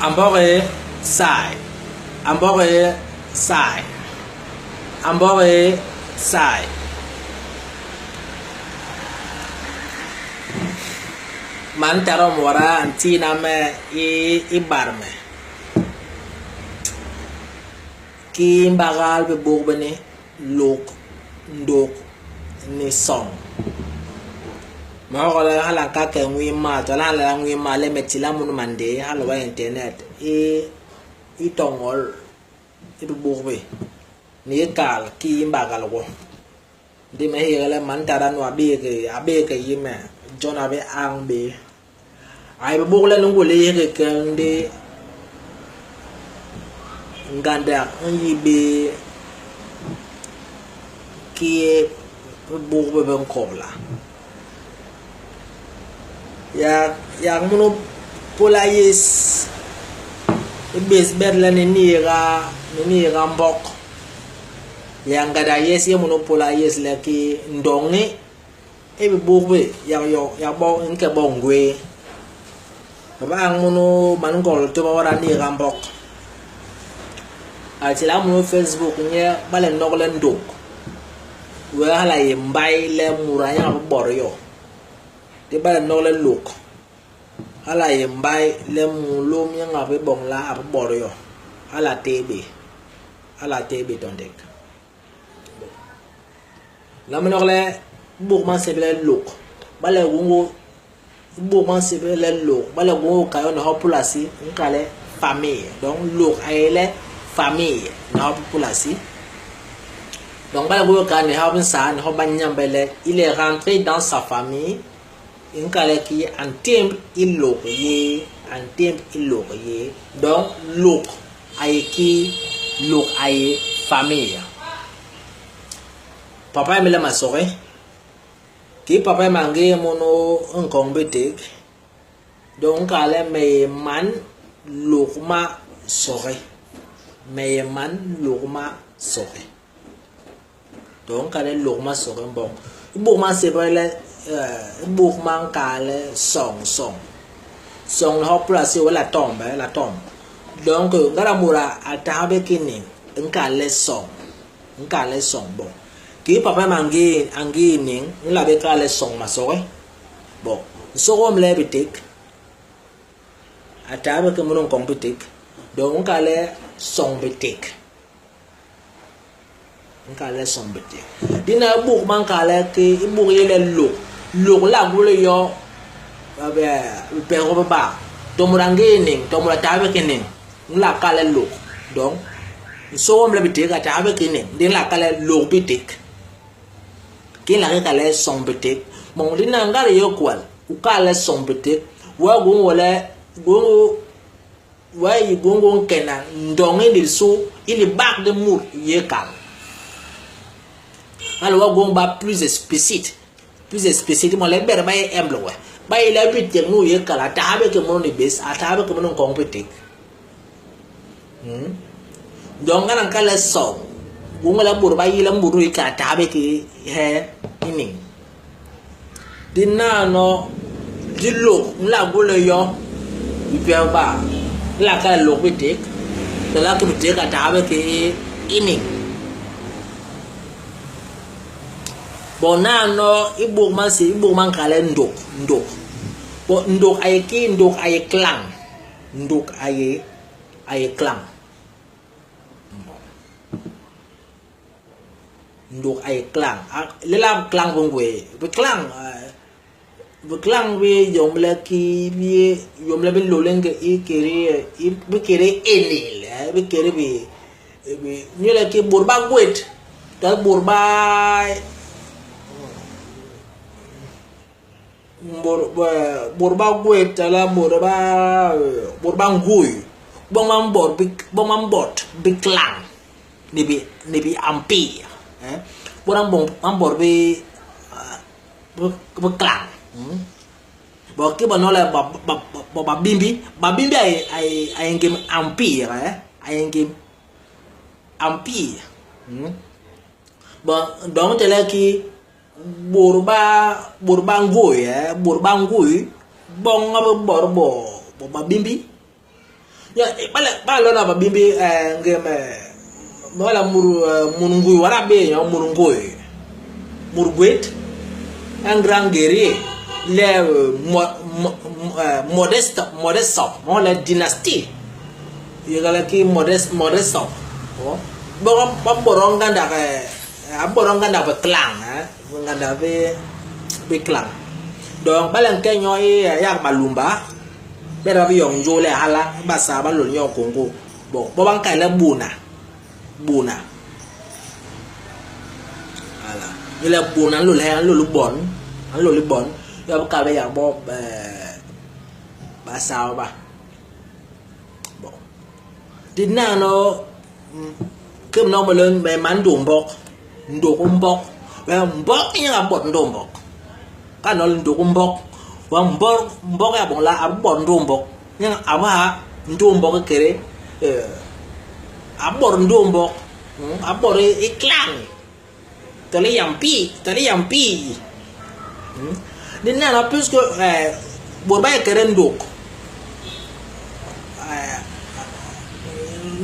Amboge saay. Amboge saay. Amboge saay. Man taro mura antina me i barme ki mbagal bi buk bini luk nduk ni song. Ma hala hala ka ke ngwi ma to hala la ngwi ma le me tila munu mande hala wa internet i i tongol i bi buk bi ni i kal ki i mbagal gwo. Ndi me hégha le man tada nu a bé ke yi me, jon a bé añ bé. A yé bibuk le ni ngwélél hiki kel ndi ngandak i nyi bé kii bibuk bi bi nkobla. Yak yak munu pula yés i bés bet le ni niiga ni niiga mbok. Yak ngéda yés i yé munu pula yés le ki ndoñi i bibuk bi yak yo yak bo i nke bo ngwéé. Ba ba añ munu man nkol toba wada a niiga mbok. A tila munu Facebook nye ba le nok le ndok wee hala a yé mbay le mut a nyañ a bibot yo. Ndi ba le nok le luk hala a yé mbay le munlôm nyañ a biboñ la a bibot yo. Hala a téé bé. Hala a téé bé to ndék. Lama nok le buk ba nsébél le luk ba le gungu buk ba nsébél le luk ba le gungu kayo ni hop pulasi u nkal le famille. Donc luk a yé le famille ni hop pulasi. Donc ba le gungu kayo ni hop nsaa ni hop banyambe le il est rentré dans sa famille i nkal le ki a ntémb i luk yé a ntémb i luk yé. Donc luk a yé kii? Luk a yé famille. Papa yem le Masôghe. Kii papa yem a ngi yé munu nkoñ biték, donc nkal le me yé man luk ma sôghe. Me yé man luk ma sôghe. Donc nkal le luk ma sôghe mbok. I buk ma nsébél le i buk ma nkal le song song. Song ni hop pulasi wee la tombe la tombe. Donc ngéda mut a ta ha bé ki niñ nkal le song. Nkal le song bon. Kii papa yem a ngi a ngi niñ nla bé kal le song masôghe. Bon nsôghe wom le biték a ta bé ki munu nkoñ biték. Donc nkal le song biték. Nkal le song biték. Di na i buk ba nkal le ki i buk i yé le luk. Luk la gwé yo bipes gwo biba. To mut a ngi niñ to mut a ta bé ki niñ nla kal le luk. Donc nsôô wom le biték a ta bé ki niñ ndi nla kal le luk biték. Ki nla ki kal le song biték. Bon di na ngéda i yé kwel u kal le song biték wee gwom le gwom Wee i gwom u nkena ndoñ i lisu i libak li mut u yé kal. Hala wee gwom ba plus explicite, plus explicite mo le bet ba yé emble we, ba yi le bitek nu u yé kal a ta ha bé ki munu ni bés, a ta ha bé ki munu nkoñ bitek. Hmm. Donc ngana nkal le sow, gwom le bôt ba yi le mut nu u yé kal a ta ha bé ki he i niñ. Di nano di lôk nla gwélél yo i pes ba nla kal le lôk biték tole ki biték a ta ha bé ki i niñ. Bon nano i buk ma nsi i buk ma nkal le ndok ndok bon ndok a yé kii ndok a yé klañ ndok a yé a yé klañ. Nduk a yé klañ. Lelaa biklañ bi ngwéé? Biklañ biklañ bi yé yom le kii bi yé yom le bi nlôl i kédé bi kédé énél bi kédé bi inyu le kii bôt ba gwét to bôt ba bôt ba gwét tole bôt ba bôt ba ngui bon ba mbot bon ba mbot biklañ. ni bi ni bi empire eh bôt ba mboñ ba mbot bi bi klañ bon kii ba nol le ba ba ba bimbi ba bimbi a yé a yé a yé ngim empire eh a yé ngim empire bon donc tole kii bôt ba bôt ba ngui eh bôt ba ngui boñ ba bi bot bo bo ba bimbi. Ba lona ba bimbi ngem wala mur mur ngui wala be yo mur ngui mur gwet un grand guerrier le modeste modeste mo la dynastie yegala ki modeste modeste bo ba boronga ndak a boronga ndak be clan nganda be be clan donc bala nke nyo e yak malumba bera bi yong njole hala ba sa ba lo nyo Congo bon bo ban ka le buna buna voilà ile buna lo le lo lo bon lo lo bon ya ka be ya bo ba sa ba bon di na no kem no mo len me man do mbok ndo ko mbok we mbok ya bot ndo mbok ka no ndo ko mbok wa mbok mbok ya bon la a bot ndo mbok nya aba ndo mbok kere a bot ndo mbok a bot e clan tole yampi tole yampi di na puisque bor ba kere ndok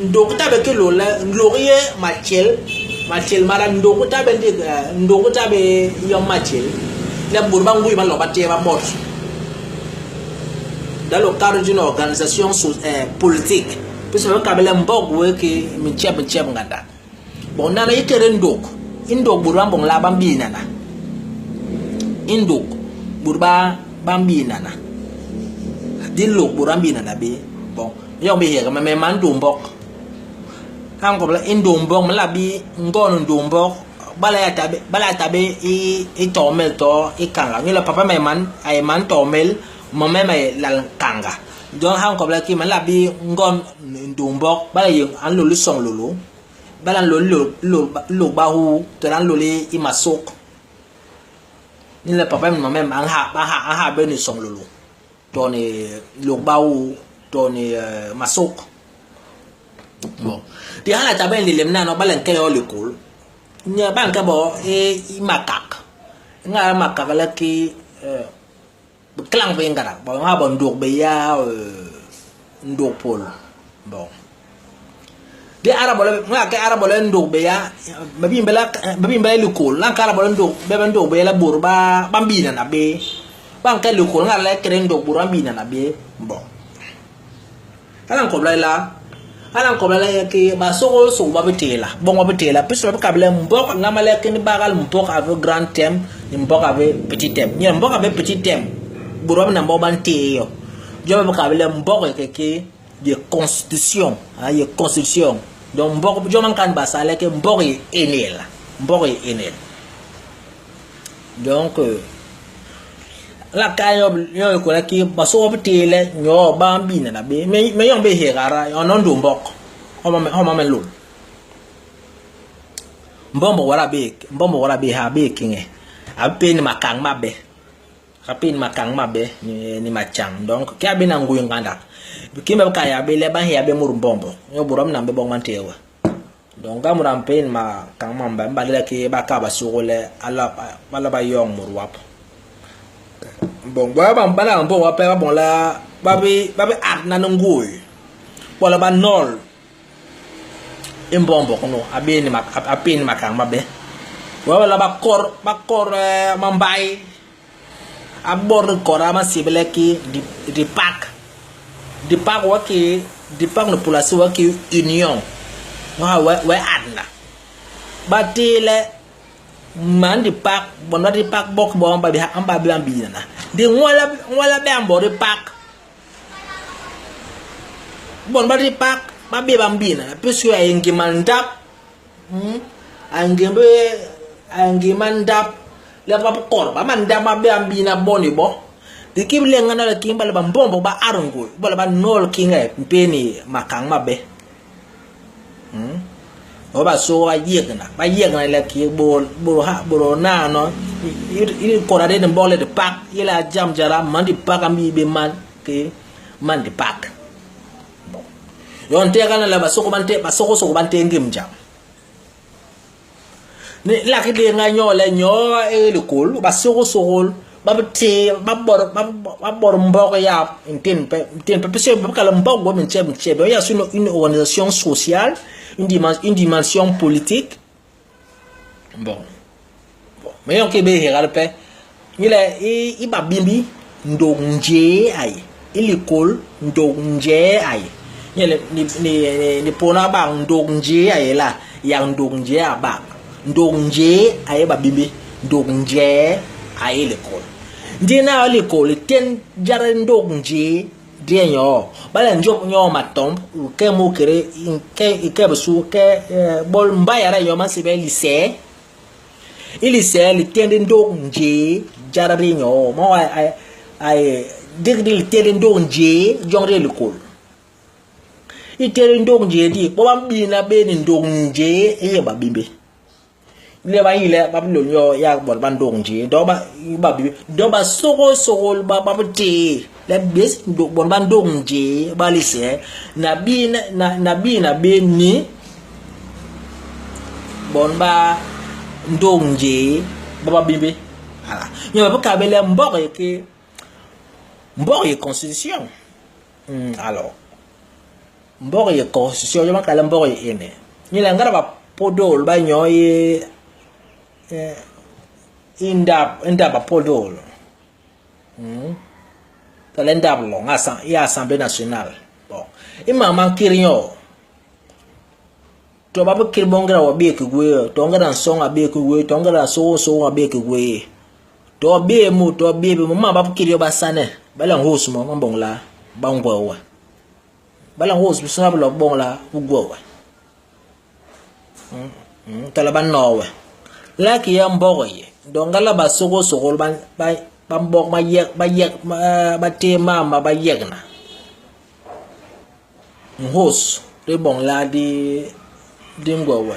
ndok ta be ke lo la ndok ye machel machel mara ndok ta be ndi ndok ta be yom machel la bor ba ngui ba lo ba te ba bot dans le cadre d'une organisation politique puisque ba kabele mbok we ke mi cheb cheb nganda bon nana ikere ndok indok bor ba bon la ba mbina na indok bor ba ba mbina na di lok bor ba mbina na be bon yo be hega me man do mbok han ko la indo mbok me la bi ngon ndo mbok bala ya tabe bala tabe i i tomel to i kanga ni la papa me man ay man tomel mo me me la kanga donc han ko la ki man la bi ngon ndo mbok bala ye an lo lu song lolo bala lo lo lo lo ba hu to lan lo le i masok ni la papa me même an ha ba ha an ha be ni song lolo to ni lo ba hu to ni masok bon di hala tabe ni lemna no bala nke yo lekol nya ba nke bo e i makak nga makak la ki klang be ngara bon ha bon ndok be ya ndok pol bon di arabo la nga ke arabo la ndok be ya babi mbela babi mbela lekol la ka arabo la ndok be ba ndok be la bor ba bambina na be ba nke lekol nga la kere ndok bor bambina na be bon ala nkobla la ala nkobla la ke ba sogo sogo ba betela bongo betela puisque ba kabla mbok ngamala ke ni bagal mbok avec grand thème ni mbok avec petit thème ni mbok avec petit thème boro na mbok ban teyo jobe ba kabla mbok ke ke de constitution ah ye constitution donc mbok joman kan ba sale ke mbok ye enel mbok ye enel donc la ka yo yo ko la ki ba so betele nyo ba mbina na be me me yo be hegara yo no ndo mbok o ma me lo mbombo wala be mbombo wala be ha be kinge a pe ni makang mabe a pe ni makang mabe ni machang donc ki abe na nguy nganda ki me ka ya be le ba ya be mur mbombo yo buram na be bon mantewa donc ga muram pe ni makang mamba ba le ki ba ka ba sugole ala bala ba yong mur wap bon ba ba bala bon wa pe ba bon la ba be at na nguy wala ba nol imbombo kono abe ni mak ape ni makang mabe wala ba kor mambai abor kor ama sibele ki di pak wa ki di pak no pulasi wa ki union wa wa adna ba tele man di pak bon di pak bok bo ba bi amba bi ambi na di wala be ambo di pak bon ba di pak ba be bambina puisque ay ngi mandap angi angi mandap la ba kor ba mandap ba be ambina boni bo di kim le ngana la kim ba mbombo ba arungu ba ba nol kinga mpeni makang mabe o ba so ba yegna la ki bol bol ha bol na no i kora de mbole de pak ila jam jara man di pak ambi be man ke man di pak bon yon te kana la ba soko bante ba soko soko bante ngim jam ni la ki de nga nyo le nyo e le kol ba soko soko Ba bi téé, ba bot, ba bot mbok yap ntén pe, ntén pe, parce que ba bi kal le mbok gwé mintjep mintjep. Donc il y a aussi une, une organisation sociale, une dimension, une dimension politique. Bon. Bon. Mais yon ke be héga pe, ni le i, i ba bimbi ndog njee ay, i likôl ndog njee ay. Ni le ni ni ni pona ba ndog njee ay la, yak ndog njee a bak. Ndog njee a yé babimbi, ndog njee a yé likôl. Ndi na likôl litén jada li ndog njee di yé nyoo. Ba le njôp nyoo matomb, u ke mu kédé, i ke bisu, ke bol mbai yada nyoo ba nsébél lisee. I lisee litén li ndog njee jada di yé nyoo. Mo a yé dik di litén li ndog njee joñ di yé likôl. I tel ndog njee di, bo ba mbina bé ni ndog njee i yé babimbe. Le ba yi le ba bi lôl nyoo yak bôt ba ndog njee, do ba babimbe, do ba sôgôl sôgôl ba ba bi téé le bés bon ba ndog njee ba lisee na bi na na biina bé ni bon ba ndog njee ba babimbe. Hala. Nyo ba bi kal bé le mbok i ki mbok i constitution. Alors, mbok i constitution yo ba nkal le mbok i ene. Ni le ngéda bapôdôl ba nyoñ i i ndap i ndap bapôdôl tole ndap loñ i assemblée nationale. Bon, i mam ma nkit nyoo, to ba bi kit bo ngéda wa bé ki gwéé, to ngéda nsoñ a bé ki gwéé, to ngéda sôgôl sôgôl a bé ki gwéé. To bé mu, to bé mu, mam ba bi kit yo ba sane, ba le nhôs mo, ma mboñ la ba ngwé we. Ba le nhôs bisôna bi lo boñ la bu gwé we. Tole ba noo we. La ki ya mbok ye. Donc ngala ba sôgôl sôgôl ba ba ba mbok ba yek ba yek ba téé mam ma ba yegna. Nhôs di boñ la di di ngwé we.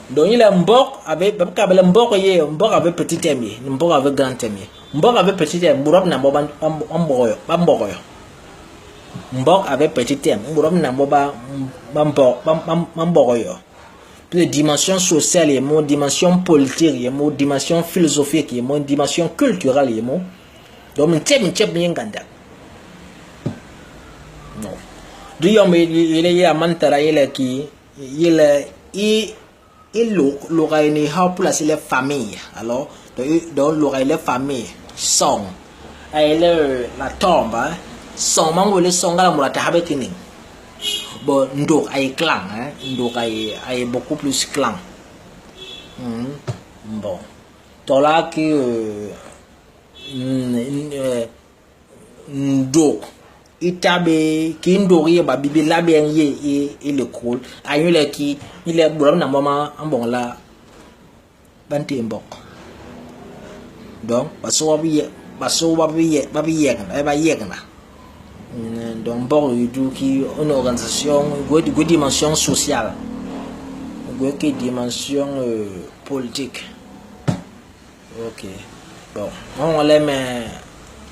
Donc yi le mbok avec ba bi le mbok ye mbok avec petit m ye mbok avec grand M ye. Mbok avec petit m burop na bo ba mbok yo ba mbok yo. Mbok avec petit m burop na bo ba ba mbok ba ba mbok yo. Puis dimension sociale ye mo dimension politique ye mo dimension philosophique ye mo dimension culturelle ye mo. Donc mintjep mintjep mi yé ngandak. Non. Di yom i le ya mantara i le ki i le i i lôk lôk ni hop pulasi le famille. Alors donc lôk le famille soñ ay le la tombe hein. Soñ ma ngwélél soñ ngala mut a ta ha bé ki niñ. Bon ndôk a yé clan hein. Ndôk a yé a yé beaucoup plus clan. Bon. Tola ki ndôk i ta bé ki ndôk i yé ba bi bi la bé yé i i likôl a nyule ki i le bôt ba binam ba mboñ la ba ntéé mbok. Donc baso ba bi baso ba bi ba bi yegna ba yegna. Donc mbok i du ki une organisation gwé gwé dimension sociale gwé ki dimension politique. Ok. Bon, ma hoñol le me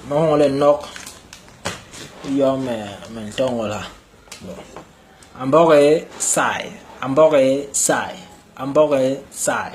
ma hoñol le nok i yom me me ntoñol ha. Bon. A mbok i sai, a mbok i sai, a mbok i sai.